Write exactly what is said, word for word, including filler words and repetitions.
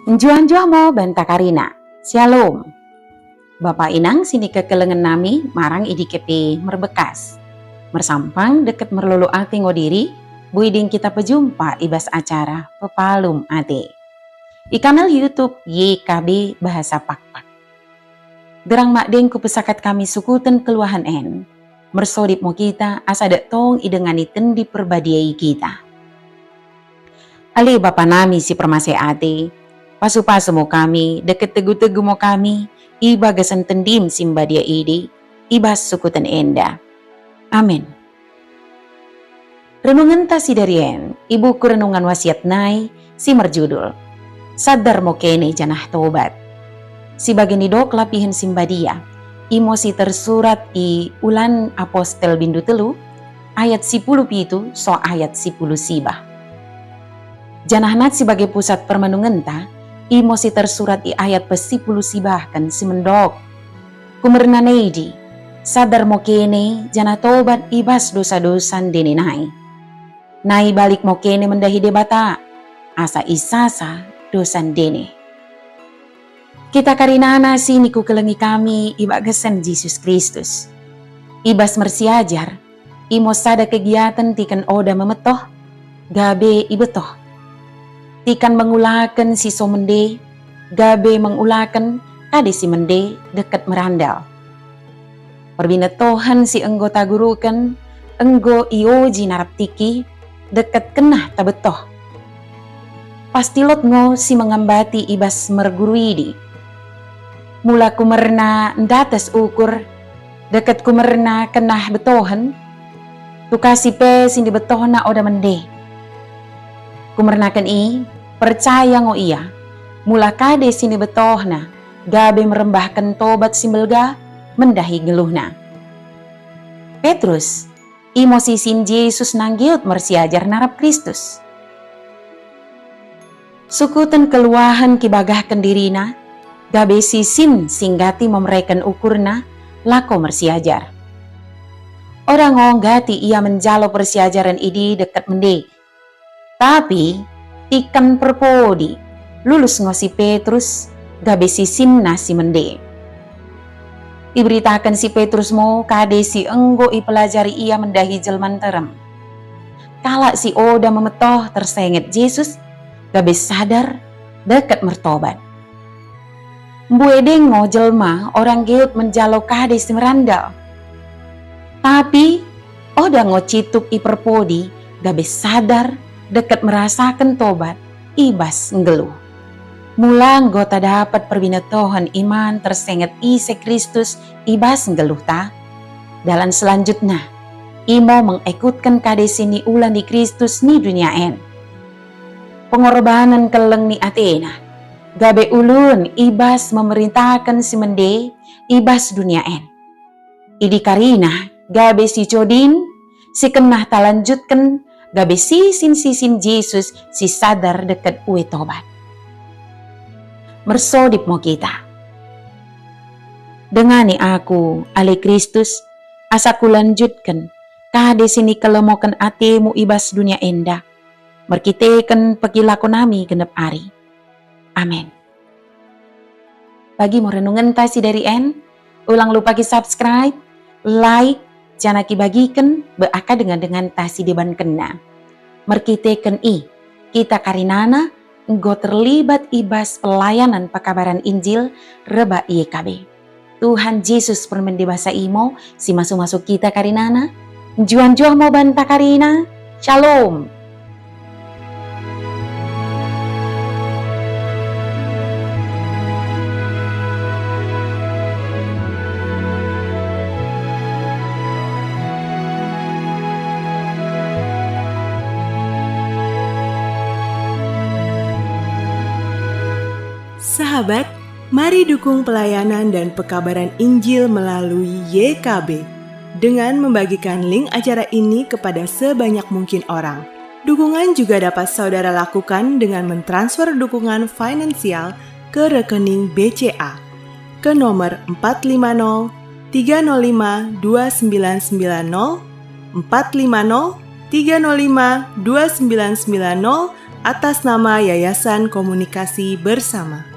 Njuah-njuah mo banta karina. Syalom. Bapa inang sinikekelengen nami marang i dike pe merbekkas. Mersampang dekket merlolo ate ngo diri, boi deng kita pejumpa i bas acara Pepalum Ate. I kanal YouTube Y K B Bahasa Pakpak. Sinderrang madeng kupesakat kami sukuten kelluahen en, mersodip mo kita asa dak tong idengani Tendi Perbadia i kita. Ale Bapa nami si permaseh ate, pasu-pasu mo kami, dekket tegu-tegu mo kami, i bagasen Tendim si mbadia idi, i bas sukuten enda. Amen. Renungenta sidarien i buku Renungan Wasiat nai si merjudul, Sadar mo kene janah tobat. Si bage nidok lapihen si mbadia, imo si tersurat i Ulan Apostel bindu tellu, ayat sipuluh pitu soh ayat sipuluh siwah. Janah nat si bage pusat permenungenta, imo si tersurat i ayat pesipuluh siwahken si mendok, Kumerna naidi, sadar mo kene janah tobat i bas dosa-dosa ndene nai. Nai balik mo kene mendahi Debata, asa isasa dosa ndene. Kita karinana sinikukelengi kami i bagasen Jesus Kristus. I bas mersiajar, imo sada kegiaten tikan oda memettoh, gabe ibettoh. Tikan mengulaken si so mende, gabe mengulaken kade si mende dekket merandal. Perbinettohen si enggo taguruken, enggo ioji narap tikki, dekket kennah tabettoh. Pasti lot ngo si mengambati i bas merguru idi. Mula kumerna ndates ukur, dekket kumerna kennah bettohen, tukasi pe sinibettohna oda mende. Kumernaken i, percaya ngo ia, mula kade sinibettohna, gabe merembahken tobat si mbelga mendahi nggelluhna. Petrus, imo sisin Jesus nanggeut mersiajar narap Kristus. Sukuten kelluahen kibagahken dirina, gabe sisin si nggati memereken ukurna lako mersiajar. Oda ngo nggati ia menjalo persiajaren idi dekket mende. Tapi, tikan perpodi, lulus ngo si Petrus, gabe sisinna si mende. Iberitaken si Petrus mo kade si enggo ipelajari ia mendahi jelma nterrem. Kalak si oda memettoh tersenget Jesus, gabe sadar, dekket mertobat. Mbue deng ngo jelma oda nggeut menjalo kade si merandal. Tapi, oda ngo cituk iperpodi gabe sadar dekket merasaken tobat i bas nggelluh. Mula enggo tadapet perbinettohen iman tersenget ise Kristus i bas nggelluhta, dalan selanjutna, imo mengekutken kade siniula ni Kristus ni dunia en. Pengorbanen kelleng ni atena, gabe ulun i bas memeritaken si mende i bas dunia en. Idi karina gabe sicodin, si kennah talanjutken, gabe sisin-sisin Jesus si sadar dekket ue tobat. Mersodip mo kita. Dengani aku, ale Kristus, asa kulanjutken kade sinikelemmoken atemu i bas dunia enda, merkiteken pekilako nami gennep ari. Amen. Bagi mo renungenta sidari en, ulang lupa ki-subscribe, like, janah kibagiken bak dengan-denganta sidebankenna. Merkiteken i, kita karinana enggo terlibat i bas pelayanan pekabaran Injil rebbak Y K B. Tuhan Jesus permende basa imo, si masu-masu kita karinana, njuah-njuah mo banta karina. Shalom. Sahabat, mari dukung pelayanan dan pekabaran Injil melalui Y K B dengan membagikan link acara ini kepada sebanyak mungkin orang. Dukungan juga dapat saudara lakukan dengan mentransfer dukungan finansial ke rekening B C A ke nomor empat lima nol tiga nol lima dua sembilan sembilan nol, empat lima nol tiga nol lima dua sembilan sembilan nol atas nama Yayasan Komunikasi Bersama.